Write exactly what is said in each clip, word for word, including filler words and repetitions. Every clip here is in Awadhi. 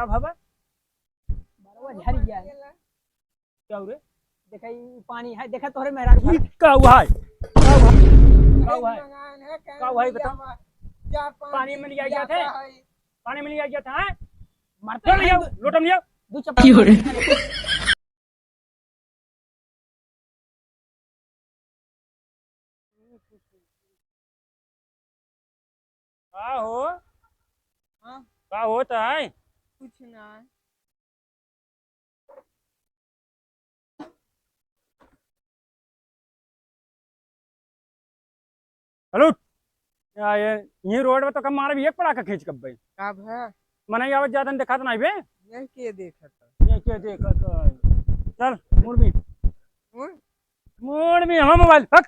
अब हवा? बरवा झर गया है। का हो रे? देखा, ई पानी है, देखा तोहरे मेहरारू ई घर। का हुआ है? का हुआ है? का हुआ है? का हुआ है, बता। पानी में लिया गया था? पानी में लिया गया था, हैं? मरते चल, लिया, लोटा में लिया। दो चप्पल। की हो रे? का हो? हाँ? का होत है? कुछ ना। हेलो, या ये, ये रोड में तो कब मारे भी एक पड़ाका खींच कब भाई। का भा? मनई आवत जात न देखात नाहीं बे। ये के देखत है? ये के देखत है? चल, मुड़ में। मुड़? मुड़ में, हमार मोबाइल, हट।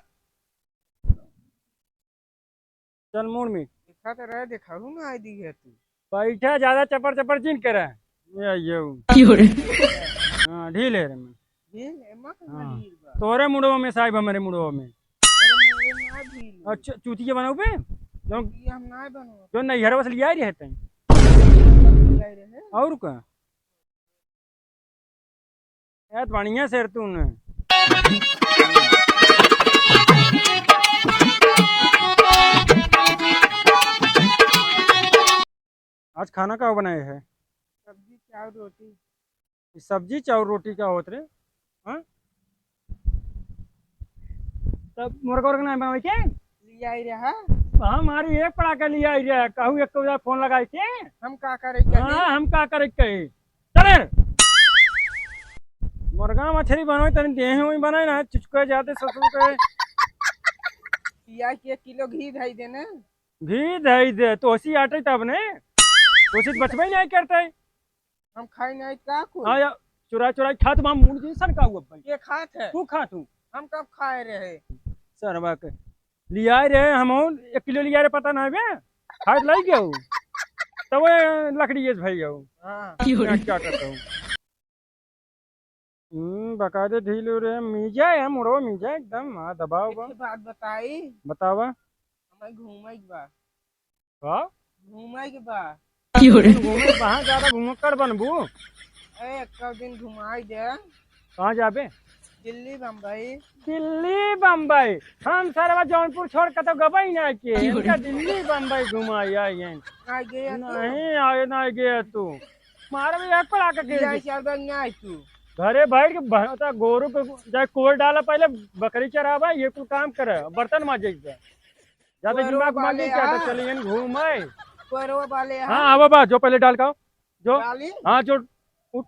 चल, मुड़ में। देखत रहे, देखाऊ में आई दी है तू। बैठा, ज्यादा चपर चपर जिन करे। ये, ये। की हो रे? हाँ, ढील है रे मैं। ढील है, मत हाँ। ढील बा। तोरे मुड़वा में साहिब, हमरे मुड़वा में। अरे, मुड़े ना ढील। अच्छा, चूतिया बनाऊ बे? जो, चूतिया हम ना बनाऊ। जो नैहरवा से लिया रहे तैं। लिया रहे। और का? ए, तो बढ़िया शेर तूने। आज खाना का बनाए है? सब्जी, चाउर, रोटी। ई सब्जी, चाउर, रोटी का होत रे? हाँ? तब मुर्गा उर्गा नहीं बनावे के? लियाई रहा। हमारी एक पड़ाका लियाई रहा। कहू एक को फोन लगाई के? हम का करे के कही? हाँ, हम का करे के कही? चले। मुर्गा मछली बनावे तनी देह वही बनाए ना, चुचके जाते ससुर के। पियाज के एक किलो घी धई देना। घी धई दे, तो ओसी आटे तब ने। ओसी बचबे नहीं करते। हम खाई नहीं का कुछ? हाँ यार, चुरा चुरा खात बा, मुड़ जी सन का हुआ भाई? के खात है? तू खात हूँ। हम कब खाए रहे? सरवा के। लियाए रहे हम, एक किलो लियाए रहे, पता नहीं बे। खाए लाई गया हूँ। तब वो लकड़ी ये भाई हो। हाँ। क्या, क्या करता हूँ? हम्म, बकायदे ढील हो रहे, मीजा है, मुड़ो मीजा एकदम, हाँ, दबाओ बा। एक बात बताई? बतावा। हमें घूमे के बा। का? घूमे के बा। की हो रे? घूमे के बा, हाँ, ज्यादा घूमक्कड़ बनबू। ए, एक दिन घुमाई दे। कहाँ जाबे? दिल्ली, बम्बई। दिल्ली, बम्बई? हम सरवा जौनपुर छोड़ के तो गबई ना के। की हो रे? इनका दिल्ली, बम्बई घुमाई आई हैं। ना गए तू। नहीं, आए ना गए तू। मारे में एक पड़ाका के। या चल बन ना तू। घरे बैठ के भ-, ता गोरू के जाए कोल डाला, पहले बकरी चरावा, ये कुल काम करे, बर्तन माजे के। ज्यादा कोयरो दिमाग मार बाले के क्या आ। तो चलिए घूम आए। कोयरो बाले आ। हाँ, आवा बा, जो पहले डाल का, जो। डाली? हाँ, जो, उठ।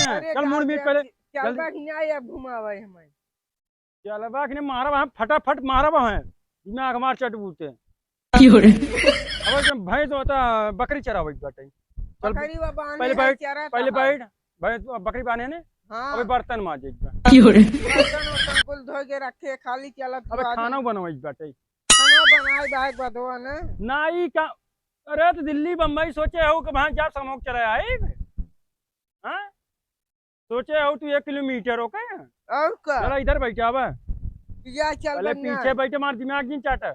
अरे चल, मुड़ भी पहले, चल। चलबा कि नहीं अब घुमावे हमें? चलबा कि नहीं, मारब हम, फटाफट मारब हम। दिमाग हमार चटबूते। की हो रे? अब जब भैंस होता, बकरी चरावे के बाटे। चल, बकरी बा बांधे पहले है, बैठ, चरा पहले कहाँ? बैठ, भैंस, बकरी बांधे ने, हाँ। अबे बर्तन माजे के बा। की हो रे? बर्तन उर्तन कुल धो के रखे, खाली चलत अबे तू आदमी। खाना बनवाई के बाटे। खाना बनाए बा एक बार धोआ ना। ना, ई का, अरे तो दिल्ली बम्बई सोचे हो कि वहाँ जा समोक चले आए। हाँ? सोचे हो तू एक किलोमीटर हो का? और का? चला इधर बैठा बा। या चल पहले बनिया। पीछे बैठे, मार दिमाग नहीं चाटा।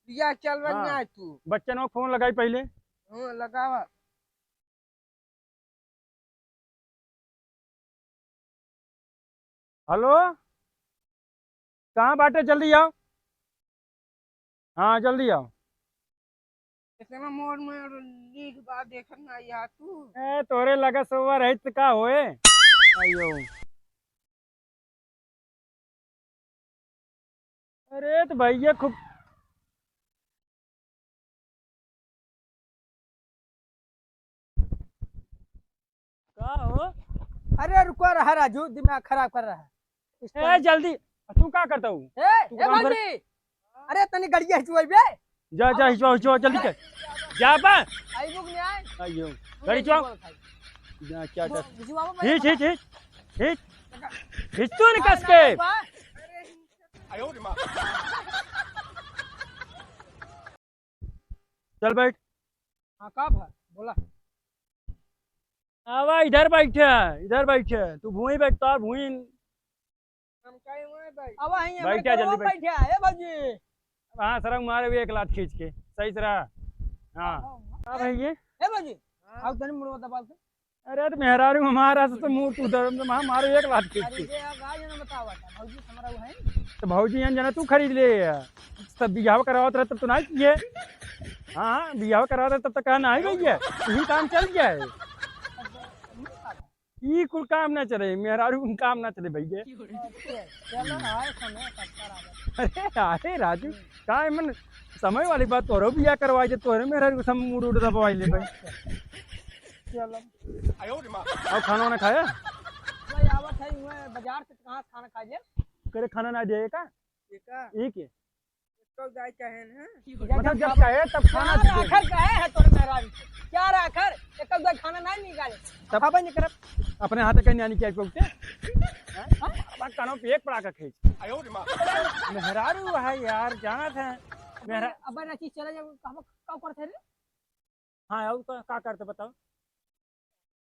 या चल हाँ। बनिया तू। बच्चन को फोन लगाई पहले। हाँ, लगावा। हेलो, कहाँ बाटे? जल्दी आओ। हाँ, जल्दी आओ। इतना मोड़ में लीक बा, देखत ना या तू। ए, तोरे लगा सोवा रही त का होए? आयो। अरे तो भैया खूब का हो? अरे रुको रहा राजू, दिमाग खराब कर रहा है। ए, जल्दी, तू का करता हूँ? ए, तू ए काम कर। भौजी, अरे तनी गड़िया चुआई बे। जा, जा, हिचवा, हिचवा, जल्दी कर। जा बा। आई बुक नहीं आए। आइयो। गाड़ी चलाओ। जा, क्या कर? हिचवा बा, खींच, खींच, खींच। खींच। खींच तू निकस के। चल बैठ। हाँ, का भा? बोला। आवा, इधर बैठा, इधर बैठा। तू भुईं बैठ, तोर भुईं। हम काहे हुए बैठ? आवा, हियाँ बैठा, बैठा, जल्दी वो बैठ। बैठा, ए भौजी। हाँ, सरंग मारे हुए एक लात खींच के। सही से रहा। हाँ। हाँ, हाँ। का भाई ये? ए भौजी, हाँ। आओ तनी मुड़वा दबा के। अरे, तो मेहरारू हमारा से तो मुंह तू दर्द में मारो एक लात खींच अरे, के। ये अब आज ना बतावा था, भौजी हमारा वो है। तो भौजी यहाँ जना तू खरीद ले यार। तब बियाह करावत रहे तब तो नहीं किए। हाँ, हाँ, बियाह करावत रहे तब तो कहा नहीं भैया, यही काम चल गया है। ई कुल काम ना चले, मेहरारू कुल काम ना चले भैया। अच्छा, चलो, आए समय सबका राजा। अरे, अरे राजू, का मन समय वाली बात, तोरो बियाह करवाई दे, तोरे मेहरारू को सब मूड उड़ दबाई ले भाई। चलो। और खाना वाना खाया? भाई, आवत है, मैं बाजार से कहाँ से खाना खा ले? करे खाना ना दिए का? ये का? ये के? कब जाए चाहे न, हैं? मतलब जब कहे तब खाना क्या दे दे। राखर कहे है तोर मेहरारू? क्या राखर? एक कब जाए खाना नहीं निकाले। तब खाबे नहीं करब। अपने हाथ कहीं नहीं किया कोई के? हैं? हाँ? अब कानों पे एक पड़ा का खींच। मेहरारू है यार, जानत है। मेहरा- अब ना चीज चला जाए, हम का करते रे? हाँ, और का, का करते बताओ?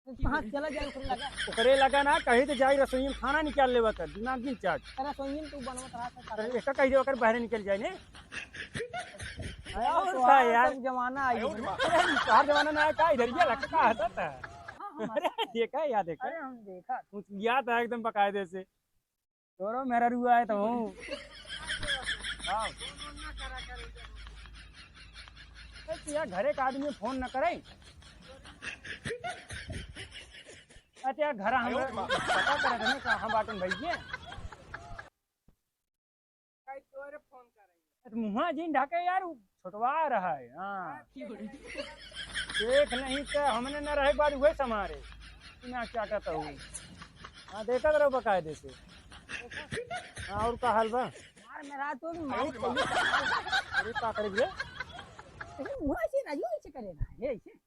कहाँ चला जाए, ओकरे लगा? ओकरे लगा ना, कहीं तो जाई रसोई में खाना निकाल लेवा कर, दिमाग नहीं चाट। अरे रसोई में तू बनवत रहा था, अरे, एका कह देवा कर, बाहर निकल जाए ने। अरे, और तो का आज यार? तक जमाना आई है। अरे, तोहार जमाना ना है, का इधर ये लगा, का हंसत है? हाँ, हम अरे, हंसत हैं। देखा है, याद है का? अरे, हम देखा। कुछ याद है एकदम बकायदे से। तोरो मेहरारू आए तो हूँ। हाँ। ए, तो यार, घरे का आदमी फोन न करे। अच्छा, यार, घर हम पता करे थे ना, कहाँ बाटन भैया। तो मुँहा जिन ढाके यार, उ छोटवा रहा है, हाँ। देख नहीं तो हमने न रहे बाद उहे समारे। ना क्या कहता हूँ। हाँ, देखा करो बकायदे से। हाँ, और का हाल बा? यार, मेरा तो माइक अरे, का करे रे? लेकिन मुँह ऐसे राजू ऐसे करे ना, ये ऐसे।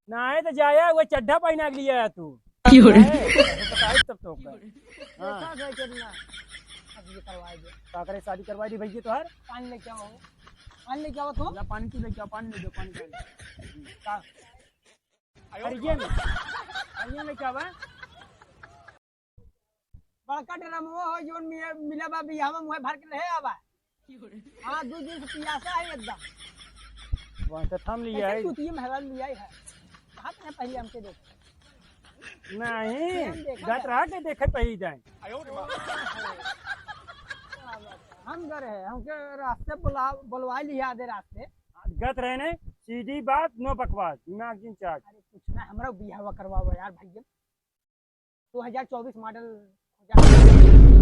ना आए तो जाया, वो चड्ढा पहना के लिया है तू। की हो रे? आए, तो बताई तब तो का। हाँ। देखा गया चलना। अब ये करवाई दे। का करे, शादी करवाई दी भैया तोहार? पानी लेके आओ। पानी लेके आओ तो। ला, पानी तू लेके आओ, पानी ले दो, पानी, पानी। का? अरे ये में, अरे ये में क्या बा? बड़का ड्रमवा हो, जोन मिया-, मिला बा बियाहवा में, उहे भर के रहे आवा। हाँ, दू दिन से पियासा है एकदम। वहाँ से थम लिया ऐसे है। चूतिया महरान लिया है। कहाँ पे है पहले हमके देख? नहीं, हम देखा जात था। रहा के देखे पहले जाए। हम घर है, हमके रास्ते बुला, बुलवा लिया आधे रास्ते। गत रहे ने, सीधी बात, no बकवास, दिमाग जिन चाट। अरे कुछ ना, हमरा बियाहवा करवावा यार भैया। दो हज़ार चउबीस मॉडल खोजा।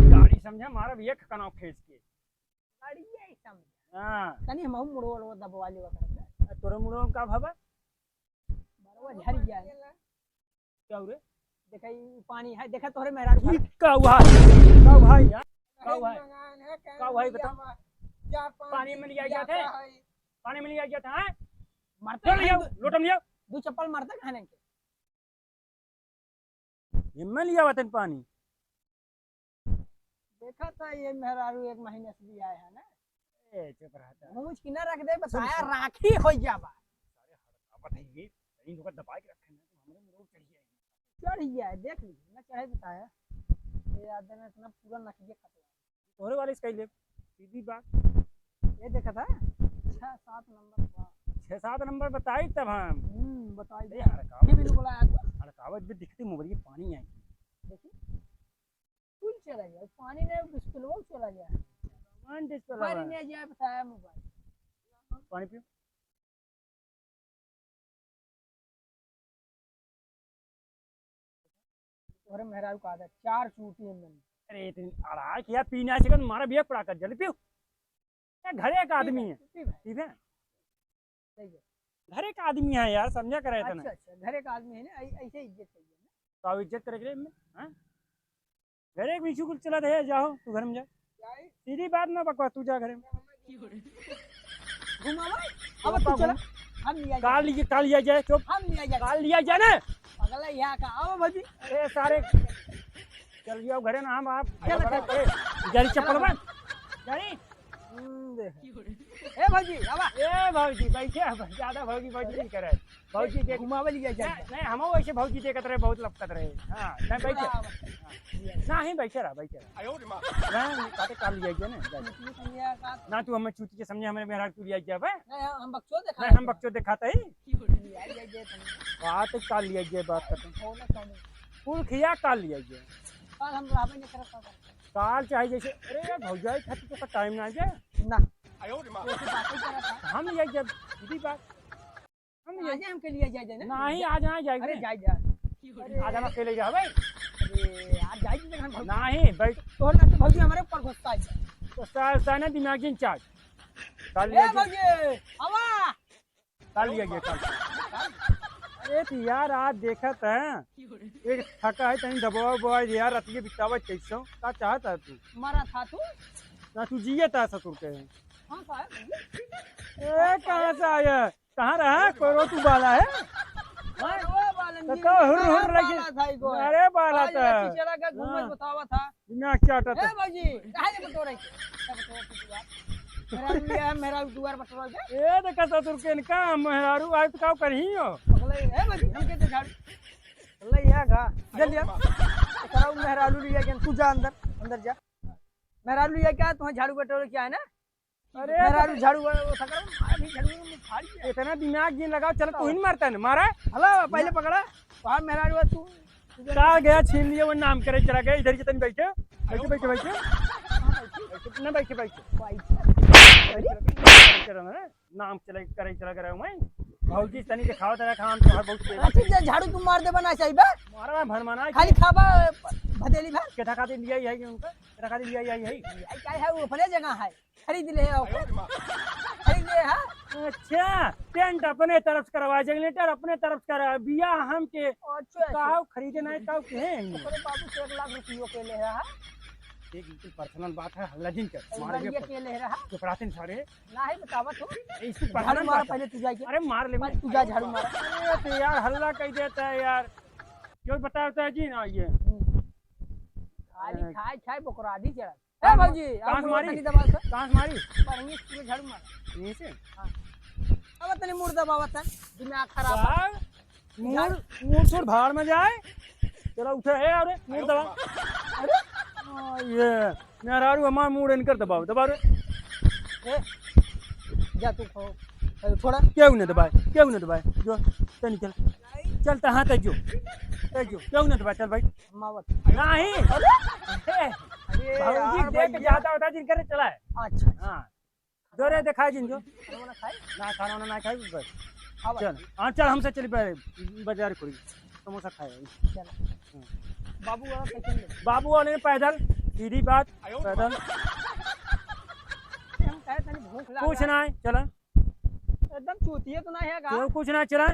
गाड़ी समझा, मारब एक कनौ खींच के। गाड़ी यही समझा। हाँ। तनी हमहू मुड़वा उड़वा दबवा लेवा करत। आ, तोरे मुड़वा में का भवा? बरवा झर गया है। का हो रे? देखा, ई पानी है, देखा तोहरे मेहरारू ई का हुआ? का हुआ यार? का हुआ? का हुआ, बता। पानी में लिया गया था? पानी में लिया गया था, हाँ? मरते चल, लिया, लोटा में लिया। दो चप्पल मरते खाने के। एमे लिया वतन पानी। देखा था ये मेहरारू एक महीने से भी आए हैं ना। ए, चुप रहता। मुँह की ना रख दे, बताया सुन, सुन। राखी हो जावा। सारे हड़कावत है ये, कहीं लोग दबा के रखे ना, तो हमरे में लोग चढ़ जाएंगे। चढ़ गया है, देख लीजिए, ना चढ़े बताया। ये याद है ना, इतना पूरा नखिए कटवा। तोहरे वाले से कह ले, सीधी बात। ये देखा था? छह सात नंबर बा। छह सात नंबर बताई तब हम। हम्म, बताई ए, दे। हड़कावत ये भी बोला यार तू। हड़कावत भी दिखती मोबाइल के पानी आई। देखी? फुल चला गया, पानी नहीं, डिस्प्ले चला गया। कौन डिस्प्ले पानी वाला? नहीं जाए, बताया मोबाइल। पानी पियो। तोहरे मेहरारू का आदत, चार चूटी में। अरे, इतनी अड़ाई किया, पीना चिकन मारा बिया पड़ा कर, जल्दी पियो। क्या घरे का आदमी है? पी भाई। ठीक है? सही है। घरे का आदमी है यार, समझा करे इतना। अच्छा, अच्छा, घरे का आदमी है ना, ऐ-, ऐसे इज्जत चाहिए ना। तो अब इज्जत करे के लिए, हाँ? घरे के बीचू कुल चला दे, जाओ, तू घर में जा। जाए? सीधी बात ना बकवा, तू जा घरे में। घुमावा। अब तू चला। हम लिया जाए। काल लिया, काल लिया जाए, चुप। हम लिया जाए। काल लिया जाए ना। पगला यहाँ का। आओ भौजी। अरे सारे, चल जाओ घरे ना, हम आप। चल, चल। ए, जारी चप्पल बन। जारी। हम्म, देख। ए भौजी, आवा। ए भौजी, बैठे, अब ज्यादा भौजी, भौजी नहीं करे। भौजी देख। घुमावे लिया जाए। नहीं, नहीं, हम वैसे भौजी देखत रहे, बहुत लपकत रहे। हाँ, नहीं, बैठे। आवा। नहीं, बैठे रहा, बैठे रहा। आयो रे माँ। नहीं, काटे काल लिया जाए ना, जा। चूतिया समझिया का? ना तू हमें चूतिया समझे, हमें मेहरारू तू लिया जाबे। नहीं, हम बकचोद दिखा नहीं, हम रहे हैं। बकचोद दिखाते ही। लिया जाए, जाए तुम। बात काल लिया जाए, बात करते हैं। हो ना, कौन है? कुल खिया काल लिया जाए। काल हम रहबे नहीं करत, काल। काल चाहे जैसे, अरे यार, भौजाई खातिर तो का टाइम ना आ जाए। ना। आयो रे माँ। वैसे बात ही करत है। हम लिया जाए, सीधी बात। हम लिया आज हमके लिया जाए, जाए ना। नहीं, आज ना जाए। अरे, जाए, जाए। अरे। आज हम अकेले जाबे। अरे, आज जाए, जाए, हम भौजी। नहीं, बैठ। तोहर नाते भौजी हमारे ऊपर गुस्सा है। गुस्सा, गुस्सा ना, दिमाग जिन चार्ज। काल ए, लिया जाए। भौजी, आवा। काल लिया गया, काल। अरे तो यार, आज देखत है, एक थका है, तनी दबावा उबावा यार, रतिये बितावा कैसो, का चाहत है तू? मरा था तू? ना तू जिए था ससुर के। हाँ, का है? ए, कहाँ से आया? कहाँ रहा? कोई रो तू बाला है? हाँ? अरे बालन तो जी, का हुर हुर बाला लगी? था ही कोई। अरे बाला बाला था। लगी चला गया, घूमत हाँ। बतावा था। दिमाग चाटत ए है। भौजी, काहे ले बटोरे? क्या बटोरे तू दुआर? मेहरारू लिया है, मेहरारू दुआर बटोरे के? ए, देखा ससुर के इनका, मेहरारू आए तो का करही हो? पगला, ए भौजी, हम कहते झाड़ू। पगला, ये का? जल्दी आ। तेरा मेहरारू लिया के, तू जा अंदर, अंदर जा। मेहरारू लिया क्या? तुम्हें झाड़ू बटोरे क्या है ना? अरे, मेहरारू तो झाड़ू, वो, वो थकरा, मारा भी झाड़ू में फाड़ दिया। इतना दिमाग जिन लगाओ, चल, तू ही न मारता है ना, मारा। हला, पहले पकड़ा। वहाँ मेहरारू है, तू, तू का गया, छीन लिया, वो नाम करे चला गया, इधर के तनी बैठे, बैठे, बैठे, बैठे। ना बैठे, बैठे। बैठे। बैठे रहो ना, नाम चले, करे चला गया मैं। भौजी तनी दिखाओ तेरा काम, तो हर बहुत तेज। अच्छा, ये झाड़ू तू मार दे बना चाहिए बे? मारा भर मना खाली के। खाबा भदेली भर। केथा खातिर लिया ही है कि उनका? केथा खातिर लिया ही है? आई क्या है, वो अपने जगह है। खरीद ले आओ। खरीद ले, हाँ? अच्छा, टेंट अपने तरफ से करवा, जनरेटर अपने तरफ से करवा, बियाह हम के अच्छा, अच्छा। काव खरीदे नहीं, काव के हैं? ओकरे बाबू से एक लाख रुपयो के ले रहा। एक बिल्कुल पर्सनल बात है, हल्ला जिन कर। मारे ये के के ले रहा? चुप रहते हैं सारे। नहीं बतावत हो। ए, इसको झाड़ू पर्सनल मारा बात है। पहले तू जाके। अरे मार ले पहले मैं। तू जा झाड़ू मारा। अरे तो यार हल्ला कह देता है यार। क्यों बताता है जी ना ये? हम्म। खाली अ, खाए खाए बकरादी चढ़ा। ए भौजी, अब कहाँ से मुड़ मारी? तनी दबा से। कहाँ से मारी? पर यहीं से झाड़ू मारा। यहीं से? हाँ। अब तनी मुड़ दबावत है, दिमाग खराब है। सार, मुड़, झाड़ू। मुड़ छोड़ भाड़ में जाए। चला उठे, ए, अरे, मुड़ दबा। अरे, आ, ये, मेहरारू हमार मुड़ इनकर दबाओ, दबा रे। ए, जा तू खो। अरे, छोड़ा। क्यों न दबाए, क्यों न दबाए, जो, तनी चल। चल, त हाँ, तै जो, तै जो, क्यों न दबाए, चल भाई। मावत। नहीं। अरे! ए, अरे भौजी यार, देख के भैया। ज्यादा होता है, जिनकर चला है। अच्छा, अच्छा। हाँ। जोरे दिखाई जिन जो। खाना वाना खाए? ना, खाना वाना ना खाए, बस। हाँ, चल। बस। हाँ, चल, हमसे चली बा-, बाजार करी। समोसा खाए। चल। हाँ। बाबू वाला साइकिल ले। बाबू वाले पैदल, सीधी बात, पैदल। हम कहे तनी भूख लगा। कुछ ना है, चला। एकदम चूतिया तो ना है का? क्यों कुछ ना चला?